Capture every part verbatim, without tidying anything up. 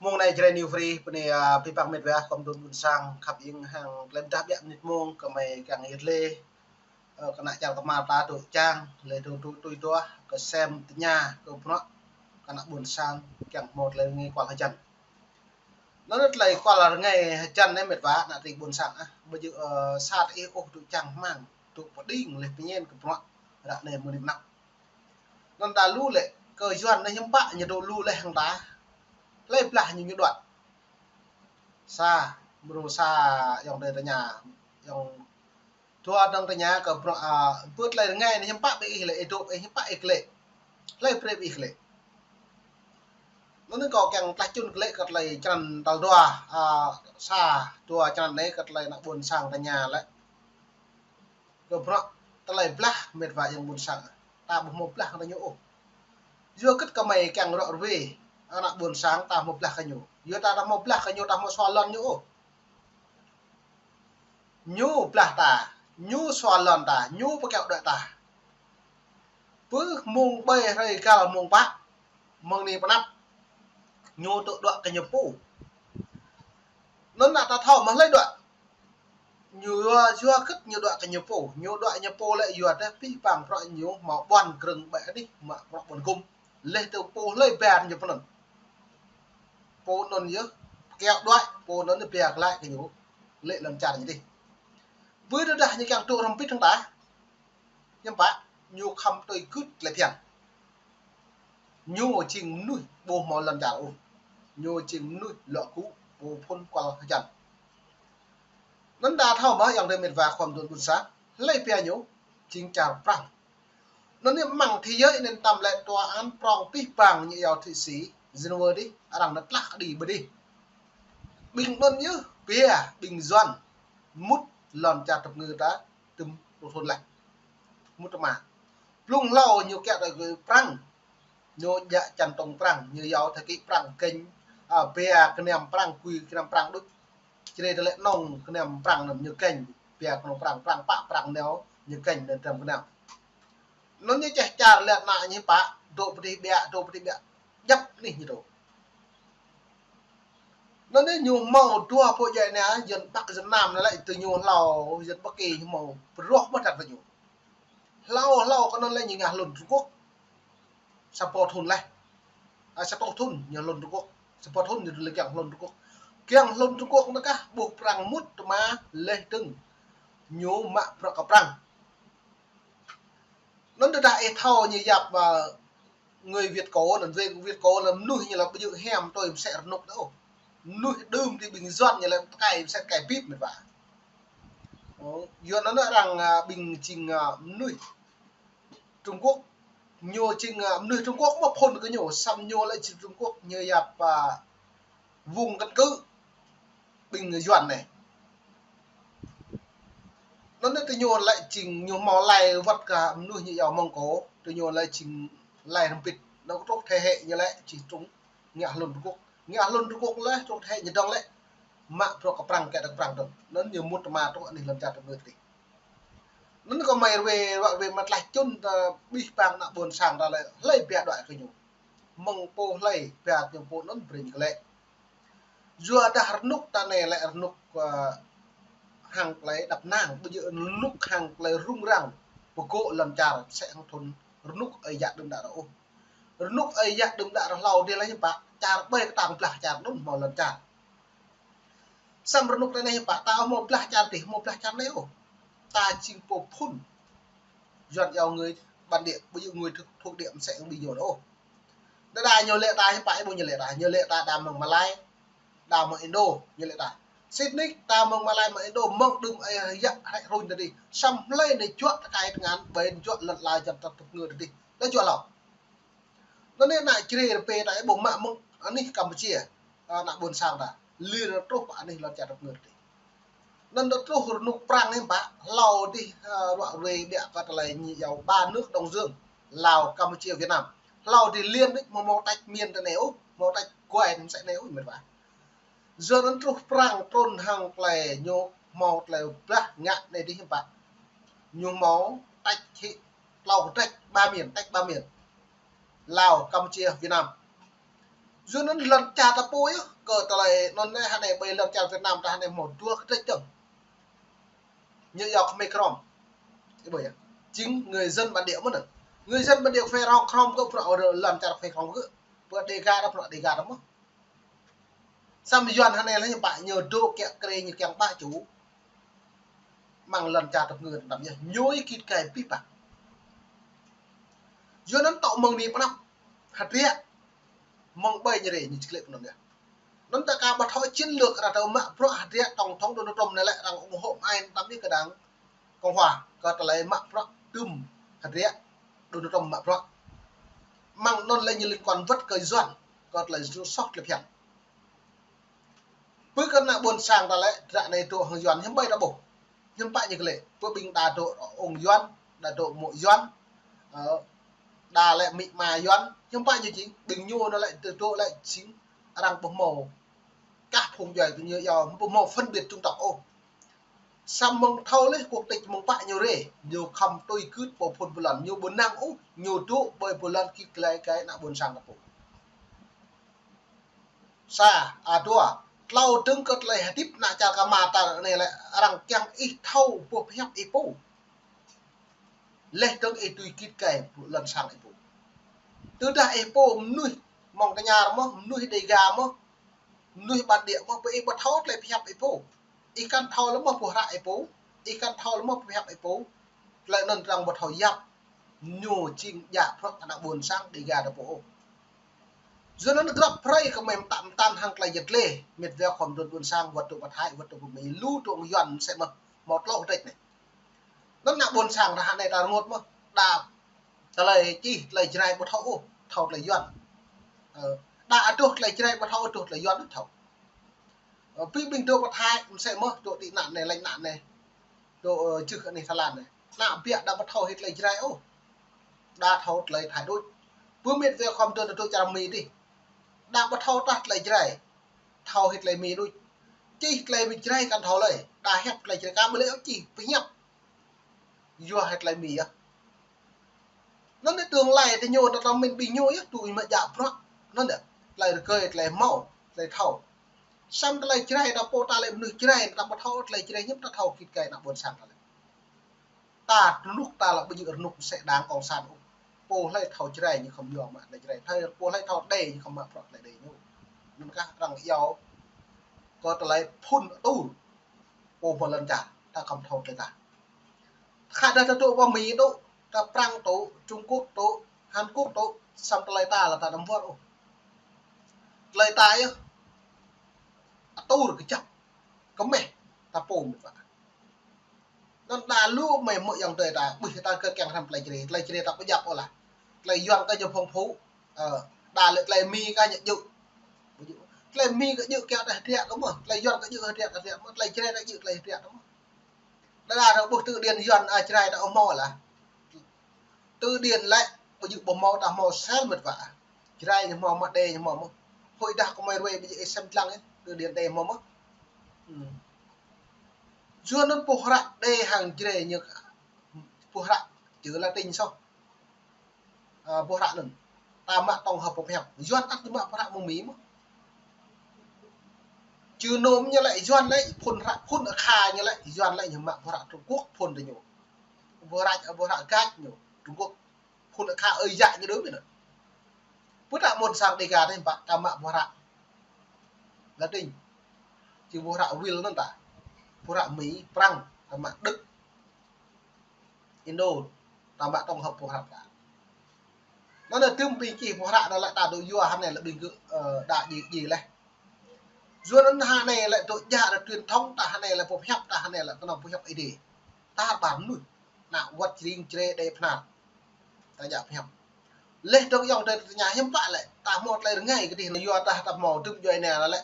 Mông anai Jrai New Free, bơni, a, abih bang met wa khŏm đun ƀuôn sang, khăp ing hăng klem dah biă mơnit mông, kơmơi kiăng yet lê, ơ, kơnă čar tơmar ta dŏ čang, lê dŏ tui tui tuah, kơ sem tơña, kơ bruă, kơnă ƀuôn sang, kiăng hmâo tơlơi rơngai kual hơjăn. Anŭn tơlơi kual rơngai hơjăn anai met wa, ană tring ƀuôn sang ah, ƀu djơ̆, ơ, sa tơ ih ôh dŏ čang hmang, dŏ pơđing leh pơñen kơ bruă, ră anai mơ̆ng anăp. Anŭn ta lu lĕ, kơ Yuan anai hiư̆m pă ñu dŏ lu leh hăng ta. Hlơi blah ñu ñu đuaĭ. Sa, mrô sa, ayŏng adơi tơña, ayŏng dua dơ̆ng tơña kơ bruă, a, bơ tơlơi rơngai anai hiư̆m pă ƀing ih lĕ, ih dŏ, ih hiư̆m pă ih klĕ. Hlơi brơi ƀing ih klĕ. Anŭn kâo kiăng tlaih čun klĕ kơ tơlơi črăn tal dua, a, sa, dua črăn anai kơ tơlơi ană ƀuôn sang tơña lĕ. Kơ bruă tơlơi blah met wa ayŏng ƀuôn sang. Ta ƀu hmâo blah kơ ñu ôh. Yua hơget kơmơi kiăng rŏ rơwe, ană ƀuôn sang ta hmâo blah kơ ñu. Yua ta, ta hmâo blah kơ ñu, ta hmâo sua lŏn ñu ôh. Ñu blah ta, ñu sua lŏn ta, ñu pơkiaŏ đuaĭ ta. Pơ mông ƀơi hrơi găl mông pă, mơ̆ng anai pơ anăp, ñu dŏ đuaĭ kơ ñu pô. Anŭn ană ta thâo mơ̆ hlơi đuaĭ. Ñu yua, yua hơget ñu đuaĭ kơ ñu pô, ñu đuaĭ ñu pô lĕ yua tơ abih bang bruă ñu hmâo ƀuăn krơ̆ng ƀơi anih, mă bruă ƀuăn gum. Leh tơ pô hlơi ba ñu pơ anŭn. Pô anŭn yơh, pơkiaŏ đuaĭ, pô anŭn yơh ba glaĭ kơ ñu, lĕ lŏn čar ñu dih. Ƀơi tơdah ñu kiăng dŏ hrŏm hơbĭt hăng ta, hiư̆m pă, ñu khŏm tui gưt tơlơi phiăn. Ñu jing mơnuih ƀu hmâo lŏn čar ôh. Ñu jing mơnuih luă gŭ, ƀu phŭn kual hơjăn. Anŭn ta thâo mơ̆ ayŏng adơi met wa khŏm đun ƀuôn sang, hlơi ba ñu, jing čar Prăng. Anŭn yơh mơ̆ng thế giới anŭn tơm lĕ tòa án prŏng abih bang ñu iâu Thụy Sĩ, Geneva dih, arăng anŭn tlah kơđi ƀơi dih. Ƀing anŭn yơh ba ƀing Yuan mŭt lŏn čar tơpơngư ta, tơm rơtuh thun leh. Mŭt tơma. Blung hlâo ñu kiaŏ tui kơ Prăng. Ñu djă čăn tông Prăng, ñu iâu tha kĭ Prăng kĕnh, a, ba gơnam Prăng, gui gơnam Prăng đôč. Čơrê tơlơi nong gơnam Prăng anŭn ñu kĕnh, ba gơnam Prăng, Prăng pă Prăng nao, ñu kĕnh anŭn dram gơnam. Anŭn ñu čeh čar lĕ ană ñu pă, dŏ pơ dih ƀiă, dŏ pơ dih ƀiă. Djăp anih ñu dŏ. Anŭn ñu hmâo dua pô djuai anai, Yuan Bắc Yuan Nam anai lĕ tơ ñu hlâo, Yuan Bắc kơ ñu hmâo, pơrơh mơ̆ tăt tơ ñu. Hlâo, hlâo kơ anŭn lĕ ñu ngă hlŭn Trung Quốc. Sa rơtuh thun leh. A, sa rơtuh thun ñu hlŭn Trung Quốc. Sa rơtuh thun ñu lĕ kiăng hlŭn Trung Quốc. Kiăng hlŭn Trung Quốc anŭn kah ƀuh Prăng mŭt tơma leh dơ̆ng. Ñu mă bruă kơ Prăng. Anŭn tơdah ih thâo ñu yap, a, người Việt Cộng, anŭn Việt, Việt Cộng anŭn mơnuih ñu lĕ ƀu djơ̆ hiam tui mơsĕ rơnŭk anŭn ôh. Mơnuih đưm tui ƀing Yuan ñu lĕ tơkai mơsĕ tơkai bip met wa. Ơ, Yuan anŭn arăng, a, ƀing jing, a, mơnuih Trung Quốc. Ñu jing, a, mơnuih Trung Quốc mơ̆ phŭn kơ ñu, săm ñu lĕ jing Trung Quốc, ñu yap, a, vùng căn cứ ƀing Yuan anai. Anŭn tơ ñu lĕ jing ñu hmâo lai wơ̆t kơ mơnuih ñu iâu Mông Cổ, tơ ñu lĕ jing lai hrŏm hơbĭt. Anŭn kơ truh thế hệ ñu lĕ jing Trung, ngă hlŭn Trung Quốc. Ngă hlŭn Trung Quốc leh truh thế hệ ñu dơ̆ng lĕ. Mă bruă kơ Prăng, kiaŏ tui kơ Prăng dơ̆ng. Anŭn ñu mŭt tơma truh anih lŏn čar tơpơngư tih. Anŭn kơmơi rơwe, rơwe mă tlaih čun tơ abih bang ană ƀuôn sang ta lĕ hlơi ba đuaĭ kơ ñu. Mơ̆ng pô hlơi ba kơ ñu pô anŭn brơi ñu klĕ. Yua dah rơnŭk ta anai lĕ rơnŭk, ơ, hăng tơlơi đăp nang, ƀu djơ̆ rơnŭk hăng tơlơi rŭng răng, pơgŏ lŏn čar mơsĕ hăng thun rơnŭk ơi yă đưm đă ră ôh. Rơnŭk ơi yă đưm đă ră hlâo dih lĕ hiư̆m pă, čar ƀơi kơtang blah čar anŭn hmâo lŏn čar. Săm rơnŭk ta anai hiư̆m pă, ta hmâo blah čar dih, hmâo blah čar anai ôh. Ta jing pô phŭn. Yuan iâu người bản địa, ƀu djơ̆ người thuộc, thuộc địa mơsĕ hăng ƀing ñu ôh. Đa đa ñu lĕ ta hiư̆m pă, ƀu ñu lĕ ta, ñu lĕ ta đa mơ̆ng Malai, đa mơ̆ng Indo, ñu lĕ ta. Sĭt nik ta mơ̆ng Malai mơ̆ng Indo, mơ̆ng đưm ơi yă hrĕ hrŭnh ta dih. Săm hlơi anai juă tơkai tơngan, ƀơi anŭn juă lŏn ala Yuan ta tơpơngư ta dih. Lĕ juă hlâo. Anŭn anai ană Jrai rơbê ta ƀu mă mơ̆ng anih Campuchia, a, ană ƀuôn sang ta. Lir truh pơ anih lŏn čar tơpơngư ta dih. Anŭn truh rơnŭk Prăng anai pă, hlâo dih, ơ, rơwe ƀiă kơ tơlơi ñu iâu ba nước Đông Dương, Lào, Campuchia, Việt Nam. Hlâo dih liên đôč, hmâo, hmâo tăč miền ta anai ôh, hmâo tăč guai mơsĕ anai ôh, met wa. Yua anŭn truh Prăng trŭn hăng tơlơi ñu hmâo tơlơi blah ngă anai dih hiư̆m pă. Ñu hmâo tăč hĭ tlâo kơdrĕč ba miền, tăč ba miền. Lào, Campuchia, Việt Nam. Yua anŭn lŏn čar ta pô yơh, kơ tơlơi anŭn anai hơnai ƀơi lŏn čar Việt Nam ta hơnai hmâo dua kơtrĕč dơ̆ng. Ñu yua kơ Khmer Krom. Ih ƀuh yơh. Chính người dân bản địa mơ̆n anŭn. Người dân bản địa Khmer Krom kơ bruă lŏn čar Khmer Krom kơ. Bruă Đêga ta bruă Đêga ta mơ̆n. Samơ̆ Yuan hơnai lĕ ñu pă ñu dŏ kiăng krê ñu kiăng pă ču. Mơ̆ng lŏn čar tơpơngư tơdăm yơh. Ñu ih kit kai pih pă. Yua anŭn tŏ mơ̆ng anai pơnăp. Hơdră. Mơ̆ng ƀơi ñu rê ñu čơklĕ pơnŭn yơh. Anŭn ta ka ƀu thâo chiến lược arăng thâo mă bruă hơdră tổng thống Donald Trump anai lĕ arăng ủng hộ mơai tăm yơh kơ đảng Cộng hòa kơ tơlơi mă bruă tŭm hơdră Donald Trump mă bruă. Mơ̆ng anŭn lĕ ñu liên quan wơ̆t kơ Yuan kơ tơlơi soh tơlơi phiăn. Pơ kơ ană ƀôn sang ta lĕ, ră anai dŏ hăng Yuan, hiư̆m ƀai ta ƀuh. Hiư̆m pă ñu kơ lĕ, pơ ƀing đa dŏ ung Yuan, đa dŏ mŏ Yuan, ơ, đa lĕ amĭ ama Yuan, hiư̆m pă ñu jing, ƀing ñu anŭn lĕ, dŏ dŏ lĕ jing, arăng ƀu hmâo kah phung djuai kơ ñu yua, ƀu hmâo phân biệt chủng tộc ôh. Samơ̆ mơ̆ng thâo lĕ quốc tịch mơ̆ng pă ñu rê, ñu khŏm tui gưt pô phŭn pơlŏn, ñu ƀu năng ôh, ñu dŏ ƀơi pơlŏn kit glai gai ană ƀôn sang ta pô. Sa, a dua, tlâo dơ̆ng kơ tơlơi hơdip ană čar kama ta anai lĕ arăng kiăng ih thâo boh pơhiăp ih pô. Leh dơ̆ng ih tui git gai lŏn sang ih pô. Tơdah ih pô mơnuih Mông Tơñar mơ̆n, mơnuih Đêga mơ̆n, mơnuih bản địa mơ̆n, pơ ih ƀu thâo tơlơi pơhiăp ih pô. Ih kăn thâo lĕ mơ̆ boh hră ih pô, ih kăn thâo lĕ mơ̆ pơhiăp ih pô. Tơlơi anŭn arăng ƀu thâo yap, ñu jing djă bruă ană ƀôn sang Đêga ta pô ôh. Yua anŭn grăp hrơi kơ mơ̆ mơtam mơtam hăng tơlơi yet lĕ, mĕt wa khŏm dŏ ƀôn sang, wơ̆t dŏ pơ Thái, wơ̆t dŏ pơ Mi, lu dŏ Yuan mơsĕ mơ̆, hmâo tlâo kơtrĕč anai. Anŭn ană ƀôn sang ta hơnai ta rơngot mơ̆, đa tơlơi čih, tơlơi Jrai ƀu thâo ôh, thâo tơlơi Yuan. Ơ, đa adoh tơlơi Jrai ƀu thâo, adoh tơlơi Yuan thâo. Ơ, ƀing ƀing dŏ pơ Thái, mơsĕ mơ̆, dŏ tị nạn anai, lánh nạn anai. Dŏ, ơ, jưh anai Thái Lan anai. Ană biă đa ƀu thâo hĭ tơlơi Jrai ôh. Đa thâo tơlơi Thái đôč. Pơ mĕt wa khŏm dŏ dŏ čar Mi dih. Đa ƀu thâo tah tơlơi Jrai. Thâo hĭ tơlơi Mi đôč. Čih tơlơi Mi Jrai kăn thâo lơi. Đa hiăp tơlơi Jrai kăn ƀu lĕ ôh čih, pơhiăp. Yua hĭ tơlơi Mi yơh. Anŭn lĕ tương lai tơ ñu ta tơm mĭn ƀing ñu yơh, tui mă djă bruă. Anŭn lĕ tơlơi rơgơi, tơlơi hmâo, tơlơi thâo. Samơ̆ tơlơi Jrai ta pô ta lĕ mơnuih Jrai ta ƀu thâo tơlơi Jrai hiư̆m ta thâo git gai ană ƀôn sang ta lĕ. Ta rơnŭk ta lĕ ƀu djơ̆ rơnŭk mơsĕ đảng cộng sản ôh. Pô hlơi thâo Jrai ñu khŏm yua mă tơlơi Jrai. Thâo, pô hlơi thâo Đê ñu khŏm mă bruă tơlơi Đê ñu. Anŭn kah arăng iâu kơ tơlơi phŭn atur. Pô mơ̆ lŏn čar, ta khŏm thâo tơlơi ta. Khă dah ta dŏ pơ Mi dŏ, ta Prăng dŏ, Trung Quốc dŏ, Hàn Quốc dŏ, samơ̆ tơlơi ta lĕ ta anăm wơr ôh. Tơlơi ta yơh, atur kơjăp, kơmeh, ta pô mĕt wa. Anŭn đa lu mơ̆ mơ̆ ayŏng adơi ta, ƀuh ta kơ kiăng hrăm tơlơi Jrai, tơlơi Jrai ta ƀu djăp ôh lah. Tơlơi Yuan kơ ñu phong phú, ơ, đa lĕ tơlơi Mi kơ ñu djơ̆. Tơlơi Mi kơ djơ̆ kiăng ta hơdră kơ mơ̆, tơlơi Yuan kơ djơ̆ hơdră kơ hơdră mơ̆, tơlơi Jrai ta djơ̆ tơlơi hơdră kơ mơ̆. Đa đa ta ƀuh từ điển Yuan, a, Jrai ta ƀu hmâo lah. Từ điển lĕ, ƀu djơ̆ ƀu hmâo ta hmâo sel mĕt wa. Jrai ñu hmâo mơ̆, Đê ñu hmâo mơ̆. Hơi dah kơ mơi ruai ƀu djơ̆ ih sem lăng yơh, từ điển Đê hmâo mơ̆. Hmm. Yua anŭn boh hră Đê hăng Jrai ñu, boh hră chữ Latin soh. Ơ, boh hră anŭn. Ta mă tổng hợp boh pơhiăp. Yuan ăt ñu mă boh hră mơ̆ng Mi mơ̆. Chữ nôm ñu lĕ Yuan lĕ, phŭn hră, phŭn akha ñu lĕ, Yuan lĕ ñu mă boh hră Trung Quốc, phŭn tơ ñu. Boh hră, boh hră gach ñu, Trung Quốc. Phŭn akha ơi yă ñu đơ mĭn. Pơ ta ƀôn sang Đêga dih, ƀă ta mă boh hră Latin. Čih boh hră Will anŭn ta. Boh hră Mi, Prăng, ta mă Đức. Indo, ta mă tổng hợp boh hră ta. Anŭn lĕ tơm ƀing čih boh hră anŭn lĕ ta dŏ yua hơnai lĕ ƀing gơ̆, ơ, đa djai, djai leh. Yua anŭn hơnai lĕ dŏ djă lĕ truyền thống ta hơnai lĕ pơhiăp ta hơnai lĕ tơnŏ pơhiăp Ơi Adai. Ta ƀar mơnuih. Ană wơ̆t Jrai, Jrai, Đê, Bơhnar. Ta djă pơhiăp. Leh dơ̆ng ayŏng adơi ta tơña hiư̆m pă lĕ, ta hmâo tơlơi rơngai kơdih anŭn yua ta, ta hmâo tơm djuai anai lĕ.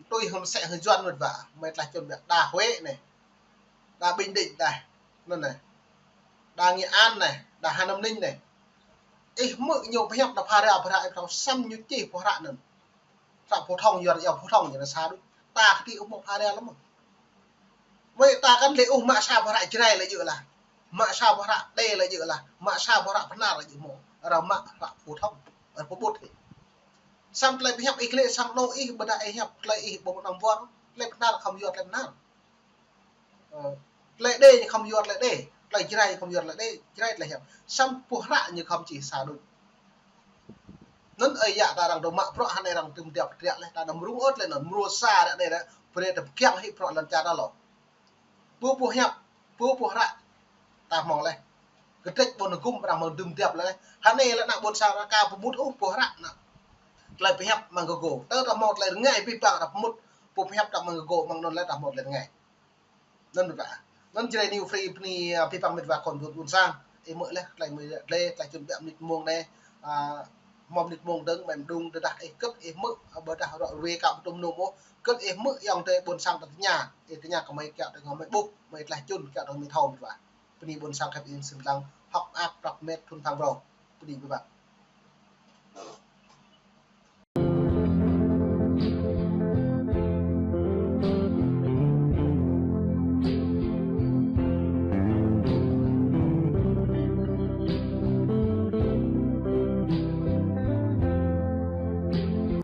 Tui hŏm sĕ hơjuăn mơ̆t wa, mơi tlaih čun biă đa Huế anai. Đa Bình Định anai. Anŭn anai. Đa Nghệ An anai, đa Hà Nam Ninh anai. Ih hmư̆ ñu pơhiăp anŭn phara phara ih pơthâo samơ̆ ñu čih boh hră anŭn. Hră phổ thông, Yuan iâu phổ thông ñu anŭn sa đôč. Ta kơdih ƀu hmâo phara lăm mơ̆. Mơi ta kăn lĕ ôh mă sa boh hră Jrai lĕ djơ̆ lah. Mă sa boh hră Đê lĕ djơ̆ lah. Mă sa boh hră Bơhnar lĕ djơ̆ mơ̆. Arăng mă hră phổ thông. Arăng pơƀut hĭ. Samơ̆ tơlơi pơhiăp ih glaĭ sang anŏ ih, ƀôdah ih hiăp tơlơi ih ƀu nao wơr, tơlơi pơnar khŏm yua tơlơi pơnar. Ơ, tơlơi đe ñu khŏm yua tơlơi đe, tơlơi Jrai khŏm yua tơlơi đe, Jrai tơlơi hiăp. Samơ̆ pô hră ñu khŏm či sa đôč. Anŭn ơi yă ta arăng dŏ mă bruă hơnai arăng tŭm tiap triă leh, ta anăm rŭng ôh tơlơi anŭn, mrô sa ră anai ră, brơi ta pơkiăng hĭ bruă lŏn čar ta lŏ. Pô pô hiăp, pô pô hră, ta hmâo leh. Kơdrĕč ƀôn hơgŭm arăng hmâo tŭm tiap leh. Hơnai lĕ ană ƀôn sang arăng ka pơmŭt ôh pô hră anŭn. Tơlơi pơhiăp mơ̆ng gơgô. Tơ ta hmâo tơlơi rơngai abih bang ta pơmŭt, pô pơhiăp ta mơ̆ng gơgô, mơ̆ng anŭn lĕ ta hmâo tơlơi rơngai. Anŭn ƀă. Anŭn Jrai New Free bơni, a, abih bang met wa khŏm dŏ ƀôn sang. Ih hmư̆ leh, tơlơi mơ̆ leh, tơlơi čun ƀiă mơnit mông anai. A, hmâo mơnit mông dơ̆ng, mơ̆ng mơđung tơdah ih kơ̆t, ih hmư̆, a, ƀôdah rŏ ruai ka pơtŭm nŭm ôh. Kơ̆t ih hmư̆ ayŏng adơi ƀôn sang ta tơña, ih tơña kơ mơi kiăng tơ ngŏ mơi ƀuh, mơi tlaih čun kiăng tơ mơi thâo met wa. Bơni ƀôn sang khăp ing sĭn lăng, hŏk ăp prăp met thun phang brâu. Bơni abih bang.